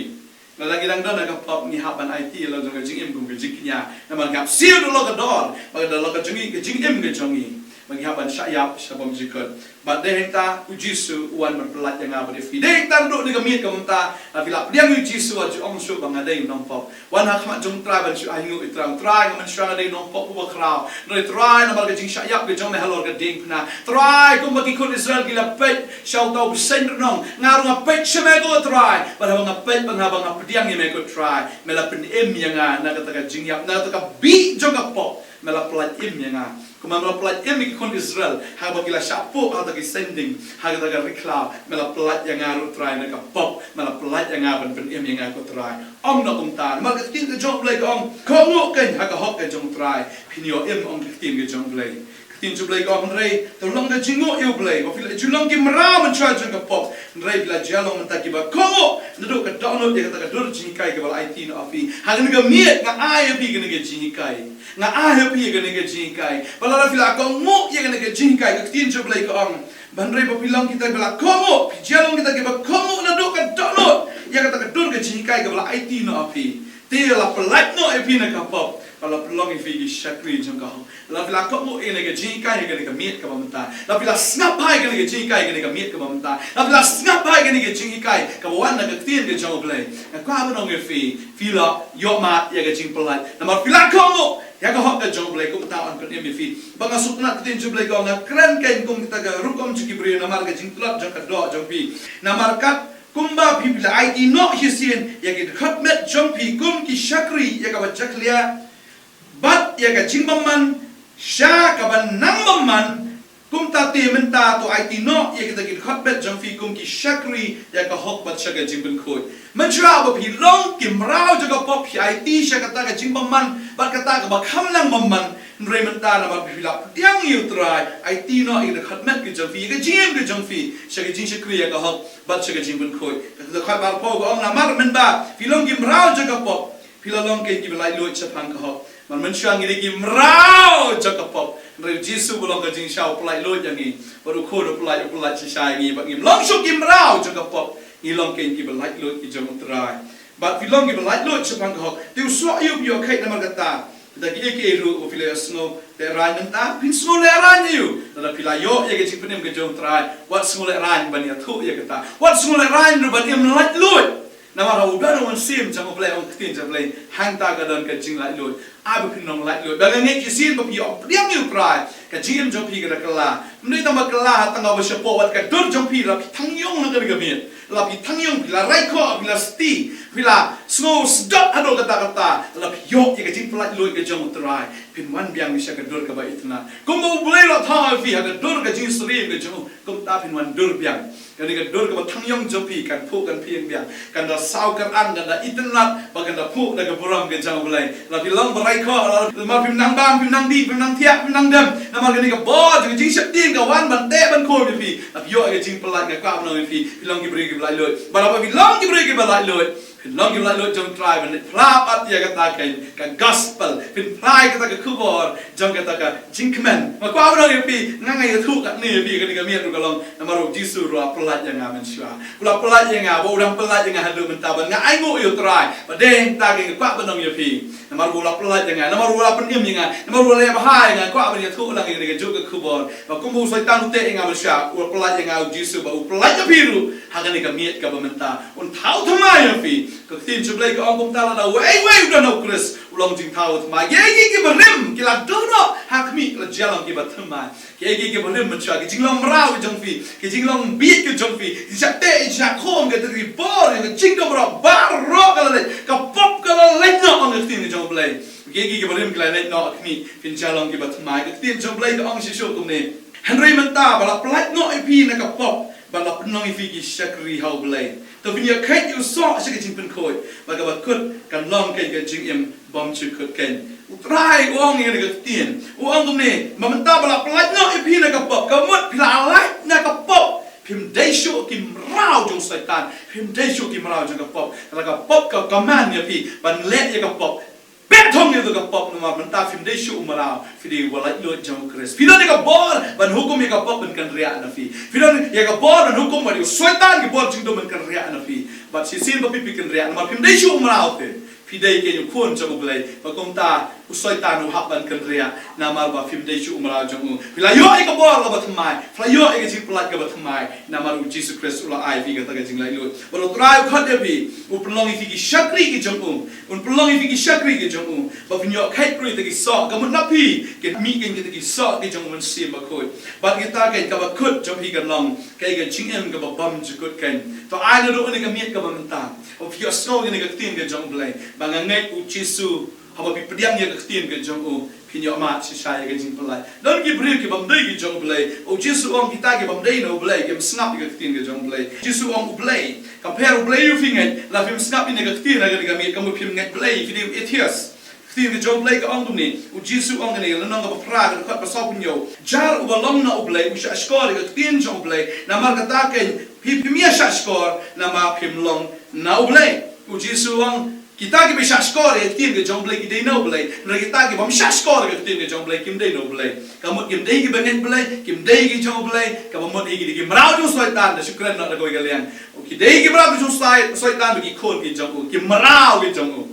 lada ngi dang don ha ka pop, ngi hap ban aiti ïa la jong ka jingim kum ka jingkñia. Namar ngi hap siew da la ka dor bad da la ka jong ngi, ka jingim ka jong ngi, ba ngi hap ban shah ïap, shah bymjukut. Bad dei hangta U Jisu u wan ban pyllait ïa nga bad ïa phi. Dei hangta naduh kane ka miet ka mynta, lada phi la pdiang ïa U Jisu, wat ju ong shuh ba nga dei u nongpop. Wan ha khmat jong U Trai ban shu ainguh ïa U Trai. Trai, nga mynshuwa nga dei u nongpop uba khraw. Hynrei Trai, namar ka jingshah ïap ka jong me halor ka diengphna, Trai, kumba ki khun Israel ki la peit sha uta u bseiñ rnong, nga ruh nga peit sha me ko Trai. Bad haba nga peit, bad haba nga pdiang ïa me ko Trai, me la pynim ïa nga na kata ka jingïap, na kata ka bih jong ka pop. Me la pyllait im ïa nga. Kumba me la pyllait im ïa ki khun Israel haba ki la shah puh ha kata ki saiñ ding, ha kata ka ri khlaw, me la pyllait ïa nga ruh Trai na ka pop. Me la pyllait ïa nga ban pynim ïa nga ko Trai. Ym noh kumta. Namar ka ktien ka jong U Blei ka ong, kohnguh kein ha ka hok ka jong U Trai. Phin ïoh im, ong ka ktien ka jong U Blei. Ka ktien jong U Blei ka ong, hynrei to long ka jingnguh ïa U Blei ba phi la ju long ki mraw mynshuwa jong ka pop, hynrei phi la jia long mynta kiba kohnguh naduh ka dohnud ïa kata ka dur jinghikai kaba la aiti noh ha phi. Ha kane ka miet nga ai ha phi kane ka jinghikai. Nga ai ha phi kane ka jinghikai. Ba lada phi la kohnguh ïa kane ka jinghikai, ka ktien jong U Blei ka ong, ba hynrei ba phi long kita kiba la kohnguh, phi jia long kita kiba kohnguh naduh ka dohnud ïa kata ka dur ka jinghikai kaba la aiti noh ha phi, te la pyllait noh ïa phi na ka pop, ba la pynlong ïa phi ki shakri jong ka hok. Lada phi la kohnguh ïa kane ka jinghikai ha kane ka miet kaba mynta, lada phi la sngap bha ïa kane ka jinghikai ha kane ka miet kaba mynta, lada phi la sngap bha ïa kane ka jinghikai kaba wan na ka ktien ka jong U Blei, nga kwah ban ong ïa phi, phi la ïoh mad ïa ka jingpyllait. Namar phi la kohnguh ïa ka hok ka jong U Blei. Kumta yn pynim ïa phi. Ba nga sngewtynnat ka ktien jong U Blei ka ong, nga kren kein kum kita ka rukom jong ki briew namar ka jingtlot jong ka doh jong phi. Namar kat kumba phi phi la aiti noh shisien ïa ki dkhot met jong phi kum ki shakri ïa kaba jakhlia, bad ïa ka jingbymman sha kaba nang bymman, Kumta te mynta to aiti noh ïa kita ki dkhot bet jong phi kum ki shakri ïa ka hok bad sha ka jingpynkhuid. Mynshuwa ba phi long ki mraw jong ka pop, phi aiti sha kata ka jingbymman bad kata kaba kham nang bymman. Hynrei mynta namar ba phi la pdiang ïa u Trai, aiti noh ïa ka dkhot met ka jong phi, ïa ka jingim ka jong phi sha ka jingshakri ïa ka hok bad sha ka jingpynkhuid. Ka dkhot ba arphew ka ong, namar mynba phi long ki mraw jong ka pop, phi la long kein kiba laitluid shaphang ka hok. Namar mynshuwa ngi dei ki mraw jong ka pop, hynrei u Jisu ba long ka jingshisha u pyllait luid ïa ngi, bad u Khun u pyllait, u pyllait shisha ïa ngi, bad ngim long shuh ki mraw jong ka pop, ngi long kein kiba laitluid ki jong u Trai. Bad phi long kiba laitluid shaphang ka hok. Te u soh ïa u, phi ïoh kheit namar kata. Kita kiei kiei ruh ba phi la ïohsngew lehraiñ mynta, phin sngew lehraiñ ïa u. Lada phi la ïoh ïa ka jingpynim ka jong u Trai, wat sngew lehraiñ ban ïathuh ïa kata. Wat sngew lehraiñ ruh ban im laitluid. Namar ha u don u Mynsiem jong u Blei, ong ka ktien jong u Blei, hangta ka don ka jinglaitluid. Ai ba phin long laitluid. Ba nga ngeit shisien ba phi ïoh pdiang ïa u Trai, ka jingim jong phi ka da kylla. Ym dei tang ba kylla ha tang ba shapoh, wat ka dur jong phi, la phi thang ïong na kane ka miet, la phi thang ïong, phi la rai khoh, phi la sti, phi la sngew sdot haduh katta katta, la phi ïoh ïa ka jingpyllait luid ka jong u Trai, phin wan biang sha ka dur kaba itynnad. Kumba u Blei u la thoh ïa phi ha ka dur ka jingsyriem ka jong u, kumta phin wan dur biang. Kane ka dur kaba thang ïong jong phi kan phuh, kan phieng biang, kan da saw, kan an, kan da itynnad, bad kan da phuh da ka burom ka jong u Blei. La phi long ba rai khoh, la, la phim nang bam, phim nang dih, phim nang thiah, phim nang dem. Namar kane ka bor jong ka jingsheptieng ka wan ban teh ban khum ïa phi. La phi ïoh ïa ka jingpyllait, nga kwah ban ong ïa phi, phi long ki briew kiba laitluid. Bad haba phi long ki briew kiba laitluid, phi long kiba laitluid jong u Trai ban leit phla pat ïa kata ka, ka gospel. Phin phla ïa kata ka khubor jong kata ka jingkmen. Nga kwah ban ong ïa phi, nga, nga ïathuh katne ïa phi, kane ka miet ruh ka long namar u Jisu ruh u la pyllait ïa nga mynshuwa. U la pyllait ïa nga, bad u dang pyllait ïa nga haduh mynta, bad nga ainguh ïa u Trai. Bad dei hangta nga kwah ban ong ïa phi, namar u la pyllait ïa nga, namar u la pynim ïa nga, namar u la leh bha ïa nga, kwah ban ïathuh lang ïa kane kajuh ka khubor. Bad kumba u Soitan u teh ïa nga mynshuwa, u la pyllait ïa nga u Jisu, bad u pyllait ïa phi ruh ha kane ka miet kaba mynta. Un thaw thymmai ïa phi. Ka ktien jong u Blei ka ong kumta, lada uwei uwei u don ha u Khrist, u long jingthaw thymmai. Kiei kiei kiba rim ki la duh noh ha khmih, ki la jia long kiba thymmai. Kiei kiei kiba rim mynshuwa, ki jinglong mraw ki jong phi, ki jinglong bieit ki jong phi, ki jingshah teh, ki jingshah khum, ki jingdon bor, ki jingdon bor baroh ka la leit, ka pop ka la leit noh, ong ka ktien ka jong u Blei. Kiei kiei kiba rim ki la leit noh ha khmih, phin jia long kiba thymmai. Ka ktien jong u Blei ka ong shisha kumne: Hynrei mynta ba la pyllait noh ïa phi na ka pop, bad la pynlong ïa phi ki shakri ha u Blei, to phin ïoh kheit ïa u soh sha ka jingpynkhuid, bad kaba kut kan long kein ka jingim bym ju kut kein. U Trai u ong ïa kane ka ktien, u ong kumne, ba mynta ba la pyllait noh ïa phi na ka pop, ka mut phi la lait na ka pop, phim dei shuh ki mraw jong u Soitan, phim dei shuh ki mraw jong ka pop. Lada ka pop ka command ïa phi ban leh ïa ka pop, beh thong ïa ka pop, namar mynta phim dei shuh u mraw, phi dei uba laitluid jong u Khrist. Phi don ïa ka bor ban hukum ïa ka pop ban kynriah na phi. Phi don ïa ka bor ban hukum ïa u Soitan, ka bor jingdum ban kynriah na phi. Bad shisien ba phi, phi kynriah, namar phim dei shuh u mraw te, phi dei kein u khun jong u Blei. Bad kumta u Soitan u hap ban kynriah, namar ba phim dei shuh u mraw jong u. Phi la ïoh ïa ka bor kaba thymmai, phi la ïoh ïa ka jingpyllait kaba thymmai, namar u Jisu Khrist u la ai ïa phi kata ka jinglaitluid. Bad u Trai u khot ïa phi, u pynlong ïa phi ki shakri ki jong u. Un pynlong ïa phi ki shakri ki jong u, ba phin ïoh kheit ruh ïa kita ki soh, ka mut na phi kin mih kein kita ki soh ki jong u Mynsiem Bakhuid. Bad kita kein, kaba kut jong phi kan long kaei, ka jingim kaba bym ju kut kein. To ai naduh kane ka miet kaba mynta, ba phi ïohsngew ïa kane ka ktien ka jong u Blei, ba nga ngeit u Jisu, haba phi pdiang ïa ka ktien ka jong u, phin ïoh mad shisha ïa ka jingpyllait. Don ki briew ki bym dei ki jong u Blei. U Jisu u ong kita ki bym dei na u Blei kim sngap ïa ka ktien ka jong u Blei. U Jisu u ong u Blei, ka pher u Blei u phi ngeit, la phim sngap ïa kane ka ktien ha kane ka miet, ka mut phim ngeit Blei, phi dei u atheist. Ka ktien ka jong u Blei ka ong kumne, u Jisu u ong kane, lynnong kaba phra, ka dkhot ba sawphew hynñiew: Jar uba long na u Blei u shahshkor ïa ka ktien jong u Blei, namar kata kein phi, phim ïa shahshkor namar phim long na u Blei. U Jisu u ong, kita kiba shahshkor ïa ka ktien ka jong u Blei ki dei na u Blei, hynrei kita ki bym shahshkor ïa ka ktien ka jong u Blei kim dei na u Blei. Ka mut kim dei kiba ngeit Blei, kim dei ki jong u Blei, kaba mut hi ki dei ki mraw jong u Soitan, da shu kren noh da kawei ka liang. Ki dei ki mraw ki jong u Soi-, Soitan, ba ki khun ki jong u, ki mraw ki jong u.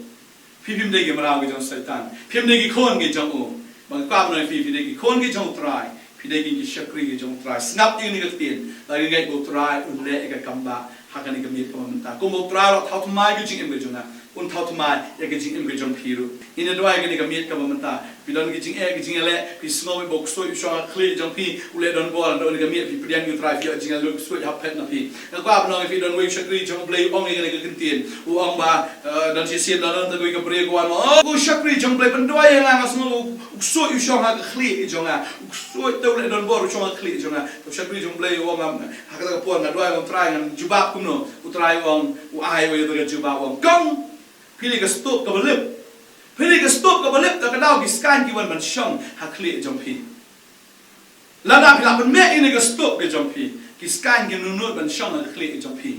Phi phim dei ki mraw ki jong u Soitan, phim dei ki khun ki jong u. Ba nga kwah ban ong ïa phi, phi dei ki khun ki jong u Trai. Phi dei ki shakri ki jong u Trai. Sngap ïa kane ka ktien. Ba nga ngeit ba u Trai un leh ïa ka kam ba ha kane ka miet kaba mynta. Kumba u Trai u la thaw thymmai ïa ka jingim ka jong nga, un thaw thymmai ïa ka jingim ka jong phi ruh. Ngin ïa duwai ïa kane ka miet kaba mynta. Phi don ki jingeh, ki jingeh leh, phi sngew ba u ksuid u shong ha khlieh jong phi, u leh don bor, don kane ka miet phi pdiang ïa u Trai, phi ïoh jingeh lut, u ksuid hap phet na phi. Nga kwah ban ong ïa phi, don uwei u shakri jong u Blei u ong ïa kane ka ktien. U ong ba, eh, don shisien don, don tang uwei ka briew ka wan, oh, u shakri jong u Blei, pynduwai ïa nga, nga sngew U ksuid u shong ha ka khlieh jong nga. U ksuid te u leh donbor u shong ha ka khlieh jong nga. Te u shakri jong U Blei u ong, ha kata ka por nga duwai, u ong, Trai, ngan jubab kumno? U Trai u ong, u ai ïa u ka jubab, u ong, Kong, phi dei ka stup kaba lip. Phi dei ka stup kaba lip, te ka daw ki skaiñ ki wan ban shong ha khlieh jong phi. Lada phi lah ban meh ïa kane ka stup ka jong phi, ki skaiñ kin nud ban shong ha ka khlieh jong phi.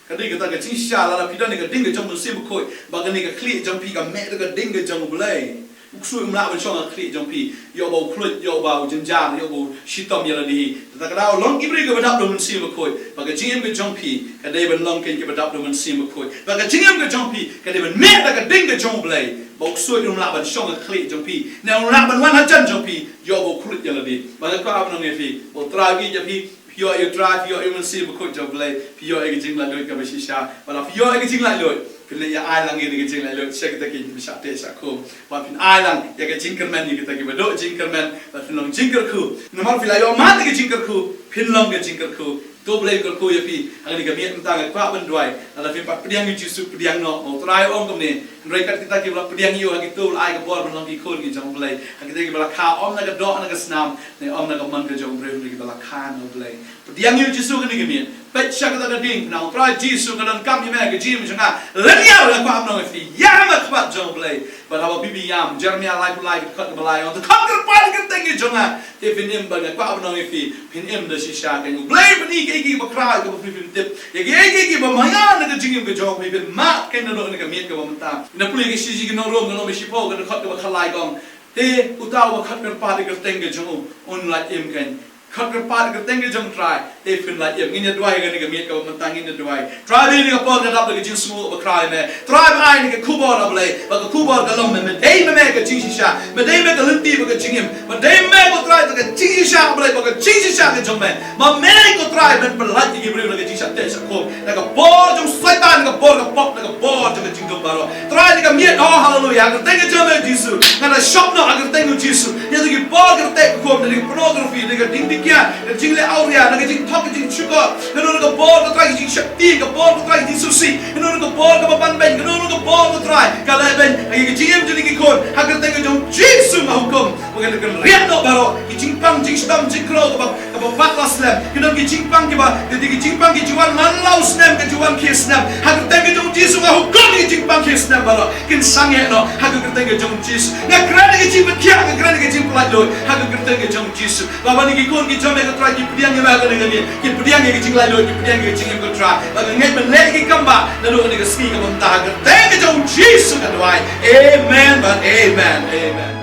Ka dei kata ka jingshisha, lada phi don ïa ka ding ka jong U Mynsiem Bakhuid, ba kane ka khlieh jong phi ka meh da ka ding ka jong U Blei. U ksuid um lah ban shong ha ka khlieh jong phi, ïoh ba u khluit, ïoh ba u jynjar, ïoh ba u shitom ïa lade hi. Te kata ka daw long ki briew kiba dap da U Mynsiem Bakhuid, ba ka jingim ka jong phi ka dei ban long kein kaba dap da U Mynsiem Bakhuid, ba ka jingim ka jong phi ka dei ban meh da ka ding ka jong U Blei, ba u ksuid um lah ban shong ha ka khlieh jong phi, ne um lah ban wan hajan jong phi, ïoh ba u khluit ïa lade. Ba nga kwah ban ong ïa phi, ba U Trai u ïeit ïa phi, phi ïoh ïa U Trai, phi ïoh ïa U Mynsiem Bakhuid jong U Blei, phi ïoh ïa ka jinglaitluid kaba shisha. Ba lada phi ïoh ïa ka jinglaitluid, phin leit ïa ai lang ïa ka jinglaitluid sha kita kiba shah teh shah khum. Ba phin ai lang ïa ka jingkyrmen ïa kita kiba duh jingkyrmen, ba phin long jingkyrkhu. Namar phi la ïoh mad ïa ka jingkyrkhu, phin long ka jingkyrkhu. To U Blei u kyrkhu ïa phi ha kane ka miet mynta. Nga kwah ban duwai, lada phim pat pdiang ïa U Jisu, pdiang noh. Ba U Trai u ong kumne, hynrei kat kita kiba la pdiang ïa u, ha kito u la ai ka bor ban long ki khun ki jong U Blei, ha kita kiba la kha ym na ka doh na ka snam, ne ym na ka mon ka jong u briew, hynrei kiba la kha na U Blei. Pdiang ïa U Jisu ha kane ka miet. Peit sha kata ka ding, pynban, U Trai Jisu, nga donkam ïa me ha ka jingim jong nga. Lyngngoh, nga kwah ban ong ïa phi, ïam ha khmat jong U Blei. Bad haba phi ïam, Jeremaïah laiphew lai, ka dkhot kaba lai, ong, te khot kyrpad ïa ka kyrteng ka jong nga, te phin im. Bad nga kwah ban ong ïa phi, phin im da shisha. Kein U Blei u pyni kiei kiei kiba khraw kaba phi phim tip, ïa kiei kiei kiba maïa na ka jingim ka jong phi, phin mad kein naduh kane ka miet kaba mynta. Nga pule ha ka shithi ki nong Rom, ka lynnong ba shiphew, ka dkhot kaba khatlai, ka ong, te uta uba khot kyrpad ïa ka kyrteng ka jong u, un lait im kein. Khot kyrpad ïa ka kyrteng ka jong U Trai, te phin lait im. Ngin ïa duwai ha kane ka miet kaba mynta, ngin ïa duwai. Trai, ha kane ka por nga dap da ka jingsngewnguh ba khraw ïa me. Trai, me ai ïa nga ka khubor, A Blei, ba ka khubor ka long me, me dei me, me ka jingshisha. Me dei me ka lynti bad ka jingim. Me dei me, ko Trai, ka jingshisha, A Blei, bad ka jingshisha ka jong me. Ma me, ko Trai, men pynlait ïa ki briew na ka jingshah teh shah khum, na ka bor jong Soitan, na ka bor ka pop, na ka bor jong ka jingdum baroh. Trai, ha kane ka miet, oh haleluya, ha ka kyrteng ka jong me Jisu, nga da shop noh ha ka kyrteng U Jisu ïa kita ki bor ka teh ka khum, na ka pornography, na ka ding dikia, na ka jingleh awria, na ka jingthok, ka jingshukor, na ka bor, ko Trai, ka jingsheptieng, ka bor, ko Trai, ka jingsngewsih, na ka bor kaba ban beiñ, na ka bor, ko Trai, ka leh beiñ ïa ka jingim jong ki khun. Ha ka kyrteng ka jong U Jisu nga hukum ba kin riat noh baroh ki jingpang, jingshitom, jingkyrkhu kaba, kaba pat la slem. Kin don ki jingpang kiba, ki, ki jingpang ki ju wan man la u snem, ki ju wan khie snem. Ha ka kyrteng ka jong U Jisu nga hukum ïa ki jingpang khie snem baroh kin sangeh noh ha ka kyrteng ka jong U Jisu. Nga kren ïa ki jingpynkhiah, nga kren ïa ki jingpyllait luid ha ka kyrteng ka jong U Jisu. Bad ba kine ki khun ki jong me, ko Trai, ki pdiang ïa me ha kane ka miet, ki pdiang ïa ki jinglaitluid, ki pdiang ïa ki jingim, ko Trai. Bad nga ngeit men leh ïa ki kam ba naduh kane ka sngi kaba mynta, ha ka kyrteng ka jong U Jisu nga duwai. Amen bad amen. Amen.